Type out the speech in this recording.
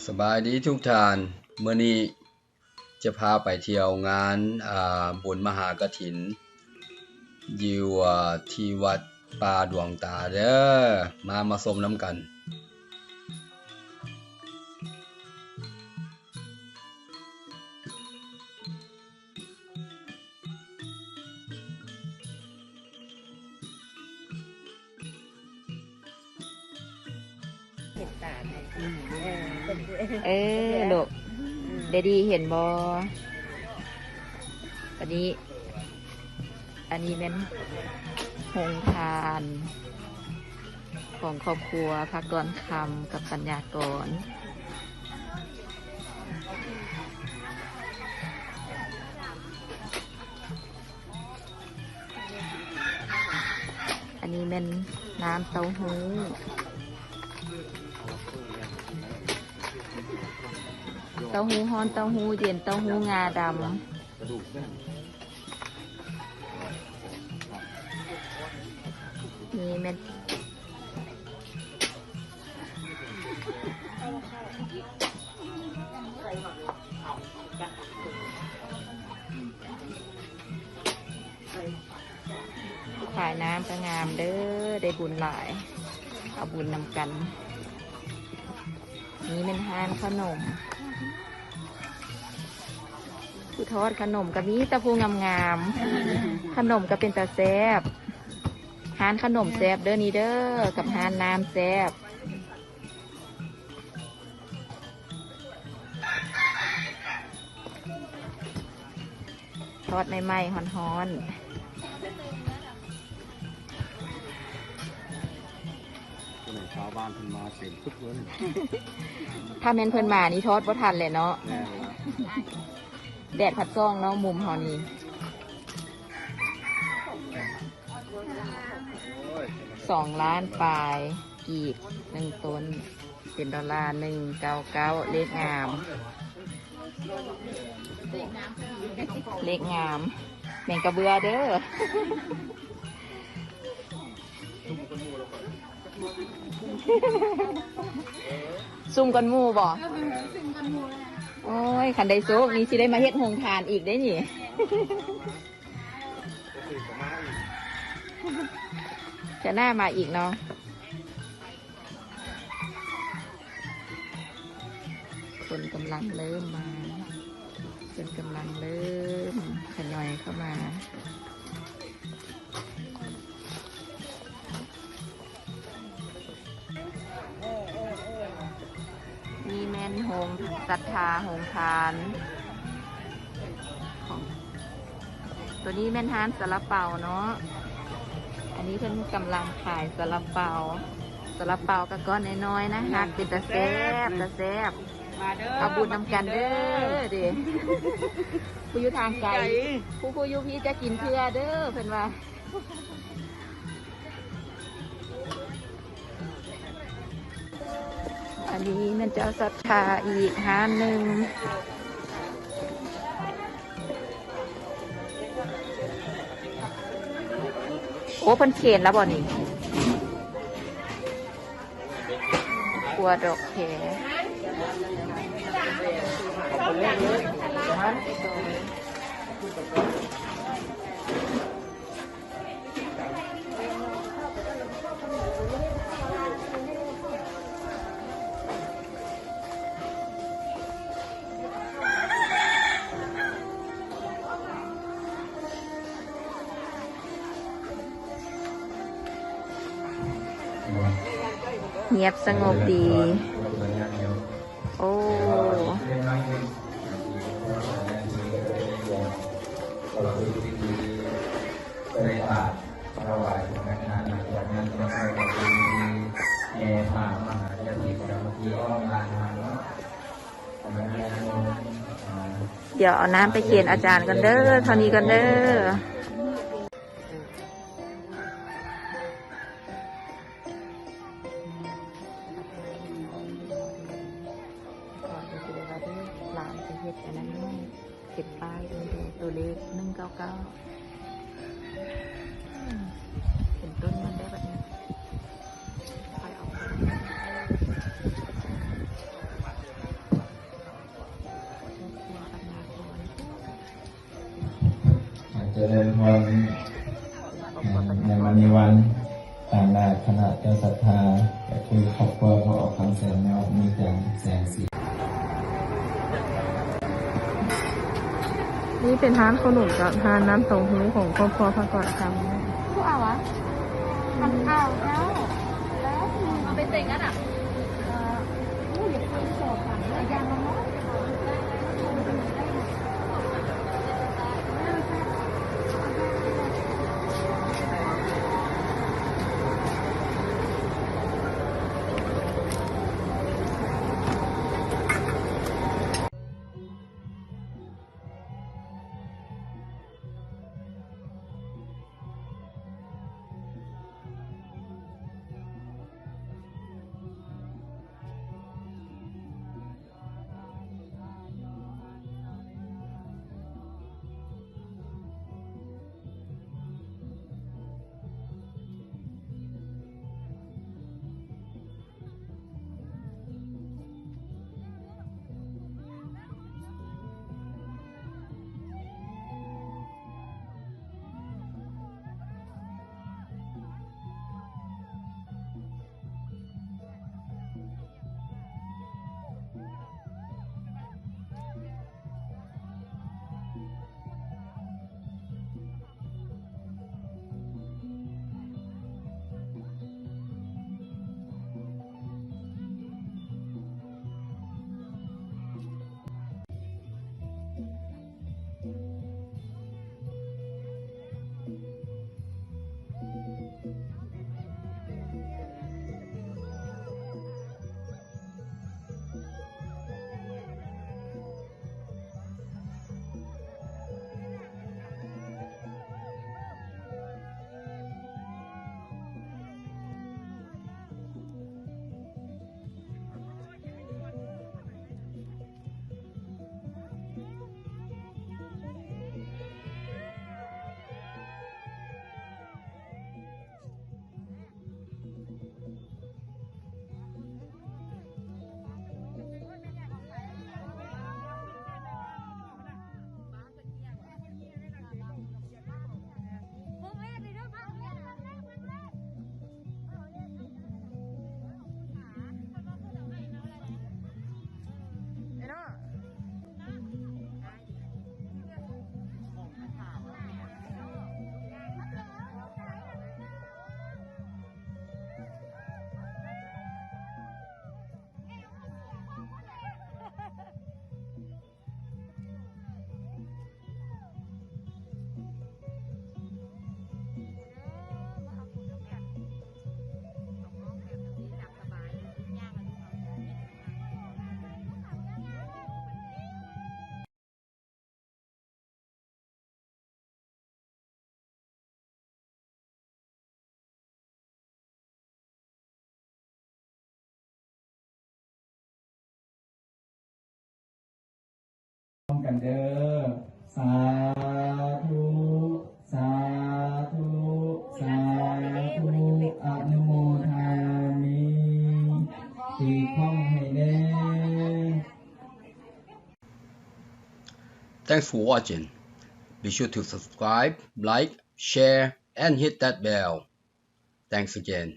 ສະບາຍດີທຸກທ່ານ, ມື້ນີ້ຈະພາໄປທ່ຽວງານ ອ່າ ບຸນມະຫາກະຖິນ ຢູ່ ອ່າ ທີ່ວັດປ່າດວງຕາເດີ້. ມາ ມາຊົມນຳກັນ. ເອີ ລູກ ເດດີເຫັນບໍ່? ອັນນີ້ ອັນນີ້ແມ່ນໂຮງທານຂອງຄອບຄົວພາກອນຄຳກັບປັນຍາກອນ. ອັນນີ້ແມ່ນນ້ຳເຕົ້າຫູ້ ເຕົ້າຫູ້ຮ້ອນ ເຕົ້າຫູ້ເຢັນ ເຕົ້າຫູ້ງາດຳ. ນີ້ແມ່ນ ຂາຍນ້ຳກະງາມເດີ້ ໄດ້ບຸນຫຼາຍ ເອົາບຸນນຳກັນ. ນີ້ແມ່ນຮ້ານຂະໜົມ ຜູ້ທອດຂະໜົມກະມີແຕ່ຜູ້ງາມໆ ຂະໜົມກະເປັນຕາແຊບ. ຮ້ານຂະໜົມແຊບເດີ້ນີ້ເດີ້ ກັບຮ້ານນ້ຳແຊບ. ທອດໃໝ່ໆ ຮ້ອນໆ. ຜູ້ໃດຊາວບ້ານເພິ່ນມາເຕັມປຶກເລີຍ. ຖ້າແມ່ນເພິ່ນມານີ້ທອດບໍ່ທັນແຫຼະເນາະ. ແມ່ນລະ. ແດດພັດສ່ອງເນາະ ມຸມເຮົານີ້. ສອງລ້ານປາຍກີບ ໜຶ່ງໂຕນ ເປັນໂດລາ ໜຶ່ງເກົ້າເກົ້າ ເລກງາມ ເລກງາມ. ແມ່ນກະເບື່ອເດີ້. ຊຸ່ມກ່ອນໝູ່ບໍ່? ໂອ້ຍ ຄັນໄດ້ໂຊກນີ້ຊິໄດ້ມາເຮັດໂຮງທານອີກເດ້ນີ້. ເທື່ອໜ້າມາອີກເນາະ. ຄົນກຳລັງເລີ່ມມາ ຄົນກຳລັງເລີ່ມທະຍອຍເຂົ້າມາ. ນີ້ແມ່ນໂຮງສັດທາ ໂຮງທານຂອງ ໂຕນີ້ແມ່ນຮ້ານຊາລາເປົາເນາະ. ອັນນີ້ເພິ່ນກຳລັງຂາຍຊາລາເປົາ. ຊາລາເປົາກະກ້ອນນ້ອຍໆ ນາຮັກ ເປັນຕາແຊບ ຕາແຊບ. ມາເດີ້ ເອົາບຸນນຳກັນເດີ້. ມາກິນເດີ້ ເດ ຜູ້ຢູ່ທາງໄກ ຜູ້ ຜູ້ຢູ່ພີ້ຈະກິນເທື່ອເດີ້ ເພິ່ນວ່າ. ອັນນີ້ແມ່ນເຈົ້າສັດທາອີກຮ້ານໜຶ່ງ. ໂອ້ ເພິ່ນເຂນແລ້ວບໍ່ນີ້? ຄົ່ວດອກແຄ. ງຽບສະຫງົບດີ. ໂອ້ ດຽວເອົານ້ຳໄປເຄນອາຈານກ່ອນເດີ້ ເທົ່ານີ້ກ່ອນເດີ້. ກ່ອນຊິໄດ້ວ່າເດີ ຫຼານໄປເຮັດອັນນັ້ນ ເຮັດປ້າຍເດີ ໂຕເລກ ໜຶ່ງເກົ້າເກົ້າ ເປັນຕົ້ນມັນໄດ້ບັດນີ້ ຄ່ອຍເອົາໄປ. ເປັນຄອບຄົວພໍ່ອອກຄຳແສນ ແມ່ອອກມີຈັນ ແສງສີ. ນີ້ເປັນຮ້ານເຂົ້າໜົມກັບຮ້ານນ້ຳເຕົ້າຫູ້ຂອງຄອບຄົວພາກອນຄຳ. ເອົາຫວາ? ມັນເອົາແລ້ວ ເອົາໄປເຕັງກັນອະ. ເອີ ໂອ້ຍ ຢ່າໄປສອບກັນ ຢ່າງລະເນາະ. ພ້ອມກັນເດີ້. ສາທຸ ສາທຸ ສາທຸ ອະນຸໂມທາມິ ຕີຄ້ອງໃຫ້ແດ່. Thanks for watching. Be sure to subscribe, like, share, and hit that bell. Thanks again.